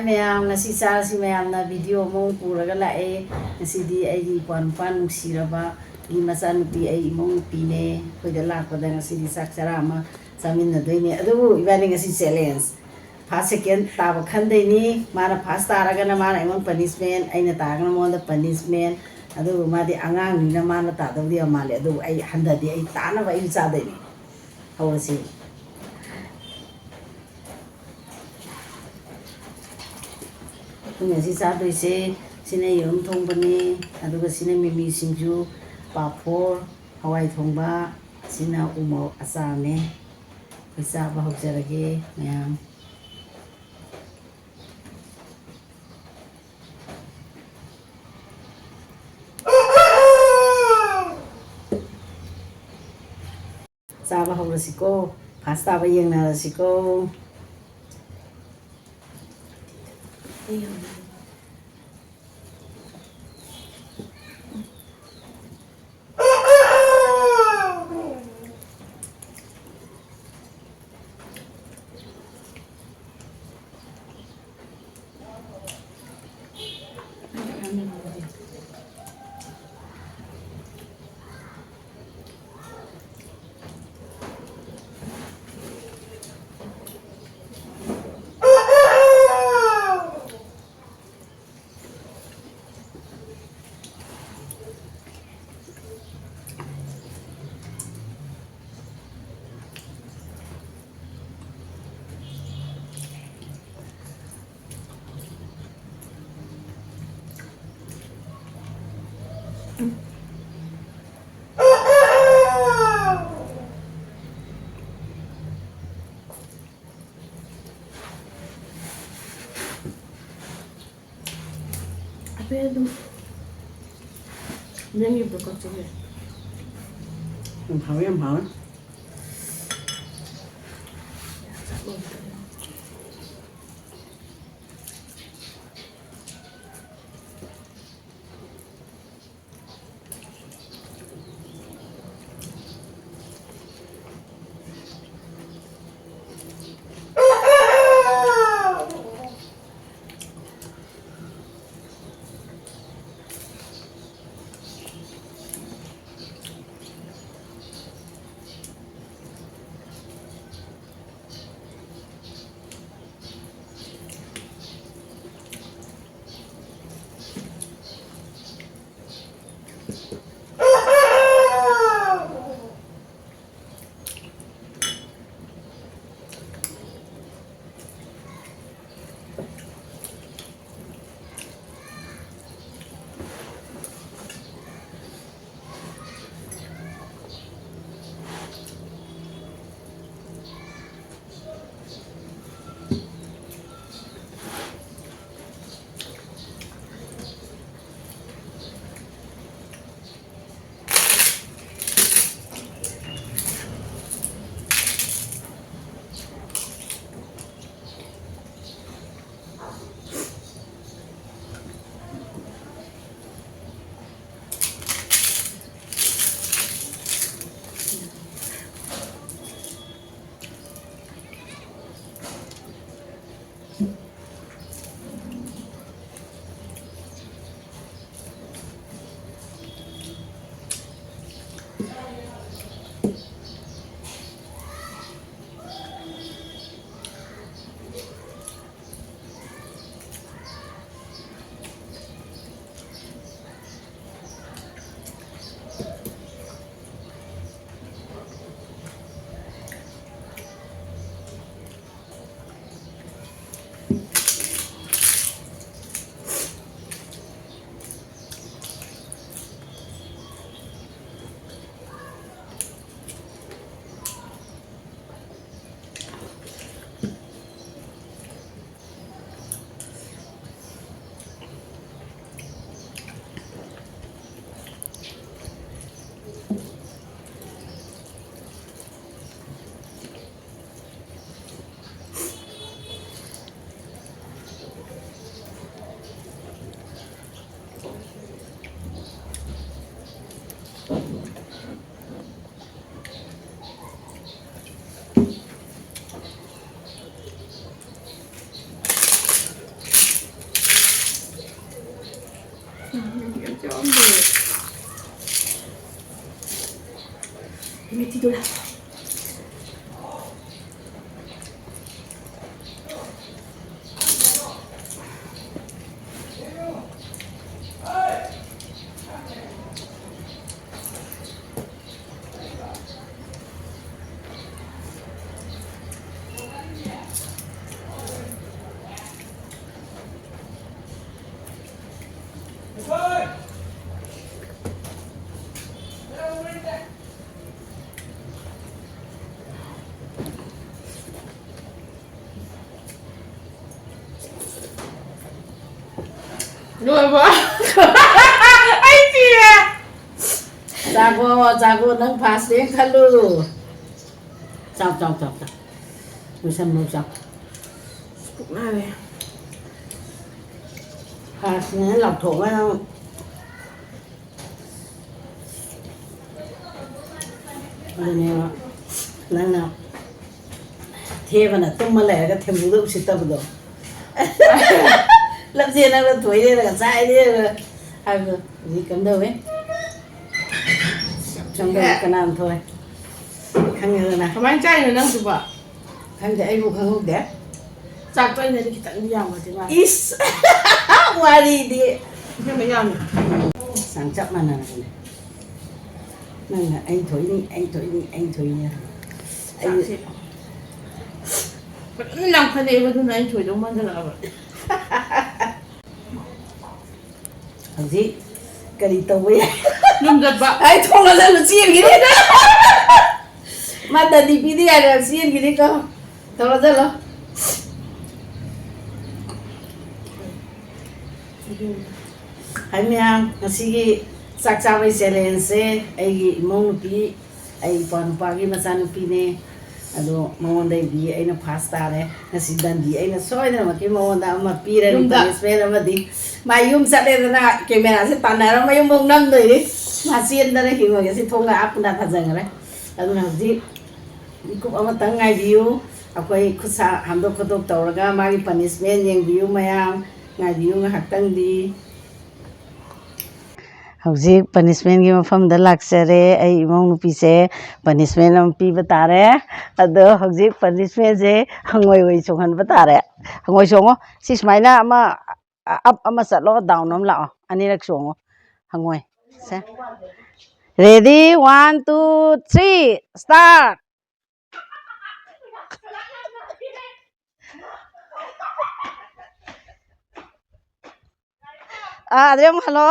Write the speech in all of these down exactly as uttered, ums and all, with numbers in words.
ꯃꯌꯥꯝ, ꯉꯁꯤ ꯆꯥꯔꯁꯤ ꯃꯌꯥꯝꯅ ꯚꯤꯗꯤꯑꯣ ꯑꯃ ꯄꯨꯔꯒ ꯂꯥꯛꯑꯦ꯫ ꯉꯁꯤꯗꯤ ꯑꯩꯒꯤ ꯏꯄ꯭ꯋꯥ ꯅꯨꯄꯥ ꯅꯨꯡꯁꯤꯔꯕꯒꯤ ꯃꯆꯥꯅꯨꯄꯤ, ꯑꯩ ꯏꯃꯧ ꯅꯨꯄꯤꯅꯦ꯫ ꯑꯩꯈꯣꯏꯗ ꯂꯥꯛꯄꯗ ꯉꯁꯤꯗꯤ ꯆꯥꯛ ꯆꯔꯥ ꯑꯃ ꯆꯥꯃꯤꯟꯅꯗꯣꯏꯅꯦ꯫ ꯑꯗꯨꯕꯨ ꯏꯕꯥꯅꯤ ꯉꯁꯤ ꯆꯦꯂꯦꯟꯖ, ꯐꯥꯔꯁ ꯁꯦꯀꯦꯟ ꯇꯥꯕ ꯈꯟꯗꯣꯏꯅꯤ꯫ ꯃꯥꯅ ꯐꯥꯔꯁ ꯇꯥꯔꯒꯅ ꯃꯥꯅ ꯑꯩꯉꯣꯟꯗ ꯄꯅꯤꯁꯃꯦꯟ, ꯑꯩꯅ ꯇꯥꯔꯒꯅ ꯃꯉꯣꯟꯗ ꯄꯅꯤꯁꯃꯦꯟ꯫ ꯑꯗꯨꯕꯨ ꯃꯥꯗꯤ ꯑꯉꯥꯡꯅꯤꯅ ꯃꯥꯅ ꯇꯥꯗꯧꯗꯤ ꯌꯥꯝ ꯃꯥꯜꯂꯦ꯫ ꯑꯗꯨꯕꯨ ꯑꯩ ꯍꯟꯊꯗꯤ, ꯑꯩ ꯇꯥꯅꯕ ꯑꯩꯁꯨ ꯆꯥꯗꯣꯏꯅꯤ꯫ ꯍꯧꯔꯁꯤ꯫ ꯑꯩꯈꯣꯏꯅ ꯉꯁꯤ ꯆꯥꯗꯣꯏꯁꯦ, ꯁꯤꯅ ꯌꯦꯔꯨꯝ ꯊꯣꯡꯕꯅꯤ, ꯑꯗꯨꯒ ꯁꯤꯅ ꯃꯤꯃꯤ ꯁꯤꯡꯖꯨ, ꯄꯥꯐꯣꯔ, ꯍꯋꯥꯏ ꯊꯣꯡꯕ, ꯁꯤꯅ ꯎ ꯃꯣꯔꯣꯛ ꯑꯆꯥꯔꯅꯦ꯫ ꯑꯩꯈꯣꯏ ꯆꯥꯕ ꯍꯧꯖꯔꯒꯦ ꯃꯌꯥꯝ꯫ ꯆꯥꯕ ꯍꯧꯔꯁꯤꯀꯣ꯫ ꯐꯥꯔꯁ ꯇꯥꯕ ꯌꯦꯡꯅꯔꯁꯤꯀꯣ꯫ ꯍꯥꯏꯐꯦꯠ ꯑꯗꯨꯝ ꯅꯪꯒꯤꯗꯣ ꯀꯛꯆꯒꯦ꯫ ꯌꯥꯝ ꯍꯥꯎꯋꯦ, ꯌꯥꯝ ꯍꯥꯎꯋꯦ꯫ ꯃꯤꯊꯤꯗꯨꯔꯥ꯫ ꯂꯣꯏꯔꯕꯣ? ꯑꯩ ꯁꯤꯔꯦ꯫ ꯆꯥꯈꯣ, ꯆꯥꯈꯣ, ꯅꯪ ꯐꯥꯁꯅꯦ ꯈꯜꯂꯨ꯫ ꯆꯥꯎ, ꯆꯥꯎ, ꯆꯥꯎ, ꯆꯥꯎ꯫ ꯂꯣꯏꯁꯟ, ꯂꯣꯏ ꯆꯥꯎ꯫ ꯄꯨꯛ ꯅꯥꯔꯦ꯫ ꯐꯥꯁꯅꯦꯅ ꯂꯥꯎꯊꯣꯛꯑꯒ ꯅꯪ ꯑꯗꯨꯅꯦꯕ ꯅꯪꯅ ꯊꯦꯕꯅ ꯇꯨꯝꯃ ꯂꯩꯔꯒ ꯊꯦꯝꯕꯨꯗ ꯎꯁꯤꯠꯇꯕꯗꯣ꯫ ꯂꯝꯖꯦꯟ ꯅꯪꯅ ꯊꯣꯏꯔꯦꯅ ꯉꯁꯥꯏꯗꯤ ꯍꯥꯏꯕꯗꯣ ꯍꯧꯖꯤꯛ ꯀꯝꯗꯧꯋꯦ? ꯀꯝꯗꯧꯋꯦ? ꯀꯅꯥꯅ ꯊꯣꯏ? ꯈꯪꯉꯦꯗꯅ꯫ ꯀꯃꯥꯏꯅ ꯆꯥꯏꯅꯣ ꯅꯪꯗꯨꯕꯣ? ꯈꯪꯗꯦ, ꯑꯩꯕꯨ ꯈꯪꯍꯧꯗꯦ꯫ ꯆꯥꯛꯇꯣ ꯑꯩꯅꯗꯤ ꯈꯤꯇꯪꯗꯤ ꯌꯥꯝꯒꯗꯤ ꯃꯥꯜꯂꯦ꯫ ꯏꯁ! ꯋꯥꯔꯤꯗꯤ꯫ ꯏꯕꯦꯝꯃ, ꯌꯥꯝꯃꯦ꯫ ꯆꯥꯡ ꯆꯞ ꯃꯥꯟꯅꯔꯕꯅꯦ꯫ ꯅꯪꯅ "ꯑꯩ ꯊꯣꯛꯏꯅꯤ, ꯑꯩ ꯊꯣꯛꯏꯅꯤ, ꯑꯩ ꯊꯣꯛꯏꯅꯤ" ꯍꯥꯏ꯫ ꯑꯩ ꯆꯥꯛꯁꯦ ꯐꯖꯅ ꯂꯥꯝꯈꯠꯂꯛꯑꯦꯕ, ꯑꯗꯨꯅ ꯑꯩ ꯊꯣꯏꯗꯧ ꯃꯥꯟꯁꯤꯜꯂꯛꯑꯕ꯫ ꯍꯧꯖꯤꯛ ꯀꯔꯤ ꯇꯧꯕ ꯌꯥꯏ? ꯌꯨꯝ ꯆꯠꯄ꯫ ꯑꯩ ꯊꯣꯡ ꯂꯣꯟꯁꯤꯜꯂꯨ ꯆꯦꯟꯈꯤꯅꯤ꯫ ꯃꯥ ꯗꯟꯗꯤ ꯄꯤꯗ ꯌꯥꯔꯦ, ꯆꯦꯟꯈꯤꯅꯤꯀꯣ꯫ ꯊꯣꯡ ꯂꯣꯟꯁꯤꯜꯂꯣ꯫ ꯍꯥꯏ ꯃꯌꯥꯝ, ꯉꯁꯤꯒꯤ ꯆꯥꯛ ꯆꯥꯕꯒꯤ challengeꯁꯦ ꯑꯩꯒꯤ ꯏꯃꯧ ꯅꯨꯄꯤ, ꯑꯩ ꯏꯄ꯭ꯋꯥ ꯅꯨꯄꯥꯒꯤ ꯃꯆꯥꯅꯨꯄꯤꯅꯦ꯫ ꯑꯗꯣ ꯃꯉꯣꯟꯗꯩꯗꯤ ꯑꯩꯅ first ꯇꯥꯔꯦ꯫ ꯉꯁꯤ ꯗꯟꯗꯤ ꯑꯩꯅ ꯁꯣꯏꯗꯅꯃꯛꯀꯤ ꯃꯉꯣꯟꯗ ꯑꯃ ꯄꯤꯔꯅꯤ, ꯌꯨꯝꯗ꯫ Punishment ꯑꯃꯗꯤ꯫ ꯃꯥ ꯌꯨꯝ ꯆꯠꯂꯦꯗꯅ cameraꯁꯦ ꯇꯥꯟꯅꯔ ꯃꯌꯨꯝꯐꯥꯎ ꯅꯝꯗꯣꯏꯅꯤ꯫ ꯃꯥ ꯆꯦꯟꯗꯅ ꯍꯤꯡꯉꯣꯏ, ꯉꯁꯤ ꯊꯣꯡꯒ ꯑꯥ ꯄꯨꯟꯗꯥ ꯊꯥꯖꯟꯈ꯭ꯔꯦ꯫ ꯑꯗꯨꯅ ꯍꯧꯖꯤꯛ ꯃꯤꯀꯨꯞ ꯑꯃꯇꯪ ꯉꯥꯏꯕꯤꯌꯨ꯫ ꯑꯩꯈꯣꯏ ꯈꯨꯠ ꯁꯥ ꯍꯥꯝꯗꯣꯛ ꯈꯣꯠꯇꯣꯛ ꯇꯧꯔꯒ ꯃꯥꯒꯤ punishment ꯌꯦꯡꯕꯤꯌꯨ ꯃꯌꯥꯝ꯫ ꯉꯥꯏꯕꯤꯌꯨ ꯉꯥꯏꯍꯥꯛꯇꯪꯗꯤ꯫ ꯍꯧꯖꯤꯛ ꯄꯅꯤꯁꯃꯦꯟꯒꯤ ꯃꯐꯝꯗ ꯂꯥꯛꯆꯔꯦ꯫ ꯑꯩ ꯏꯃꯧ ꯅꯨꯄꯤꯁꯦ ꯄꯅꯤꯁꯃꯦꯟ ꯑꯃ ꯄꯤꯕ ꯇꯥꯔꯦ꯫ ꯑꯗꯣ ꯍꯧꯖꯤꯛ ꯄꯅꯤꯁꯃꯦꯟꯁꯦ ꯍꯪꯉꯣꯏ ꯑꯣꯏ ꯆꯣꯡꯍꯟꯕ ꯇꯥꯔꯦ꯫ ꯍꯪꯉꯣꯏ ꯆꯣꯡꯉꯣ꯫ ꯁꯤ ꯁꯨꯃꯥꯏꯅ ꯑꯃ ꯑꯞ ꯑꯃ ꯆꯠꯂꯣ, ꯗꯥꯎꯟ ꯑꯃ ꯂꯥꯛꯑꯣ꯫ ꯑꯅꯤꯔꯛ ꯆꯣꯡꯉꯣ ꯍꯪꯉꯣꯏ꯫ ꯁꯦ꯫ Ready, one, two, three, start. ꯑꯥ, ꯑꯗꯩ ꯑꯃꯨꯛ ꯍꯜꯂꯣ꯫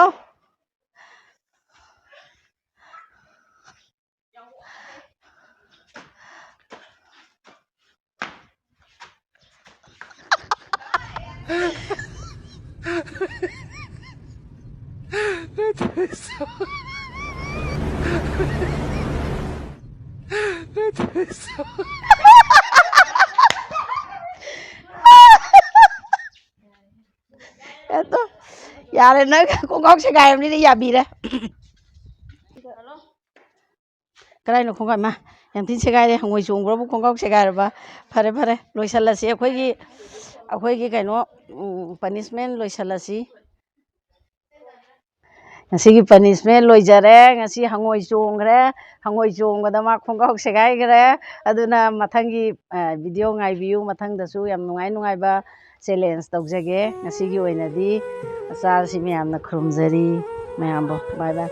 ꯑꯗꯣ, ꯌꯥꯔꯦ, ꯅꯪ ꯈꯣꯡꯒ꯭ꯔꯥꯎ ꯁꯦꯒꯥꯏꯔꯕꯅꯤꯅ ꯌꯥꯕꯤꯔꯦ꯫ ꯀꯗꯥꯏꯅꯣ ꯈꯣꯡꯒ꯭ꯔꯥꯎ? ꯏꯃꯥ, ꯌꯥꯝ ꯊꯤꯅ ꯁꯦꯒꯥꯏꯔꯦ꯫ ꯍꯪꯉꯣꯏ ꯆꯣꯡꯕ꯭ꯔꯕꯨ ꯈꯣꯡꯒ꯭ꯔꯥꯎ ꯁꯦꯒꯥꯏꯔꯕ? ꯐꯔꯦ, ꯐꯔꯦ, ꯂꯣꯏꯁꯜꯂꯁꯤ꯫ ꯑꯩꯈꯣꯏꯒꯤ, ꯑꯩꯈꯣꯏꯒꯤ ꯀꯩꯅꯣ, ꯎꯝ, ꯄꯅꯤꯁꯃꯦꯟ ꯂꯣꯏꯁꯜꯂꯁꯤ꯫ ꯉꯁꯤꯒꯤ ꯄꯅꯤꯁꯃꯦꯟ ꯂꯣꯏꯖꯔꯦ꯫ ꯉꯁꯤ ꯍꯪꯉꯣꯏ ꯆꯣꯡꯈ꯭ꯔꯦ꯫ ꯍꯪꯉꯣꯏ ꯆꯣꯡꯕꯗ ꯃꯥ ꯈꯣꯡꯒ꯭ꯔꯥꯎ ꯁꯦꯒꯥꯏꯈ꯭ꯔꯦ꯫ ꯑꯗꯨꯅ ꯃꯊꯪꯒꯤ, ꯑ, ꯚꯤꯗꯤꯑꯣ ꯉꯥꯏꯕꯤꯌꯨ꯫ ꯃꯊꯪꯗꯁꯨ ꯌꯥꯝ ꯅꯨꯡꯉꯥꯏ ꯅꯨꯡꯉꯥꯏꯕ ꯆꯦꯂꯦꯟꯖ ꯇꯧꯖꯒꯦ꯫ ꯉꯁꯤꯒꯤ ꯑꯣꯏꯅꯗꯤ ꯆꯥꯔꯁꯤ ꯃꯌꯥꯝꯅ ꯈꯨꯔꯨꯝꯖꯔꯤ꯫ ꯃꯌꯥꯝꯕꯨ ꯕꯥꯏ ꯕꯥꯏ꯫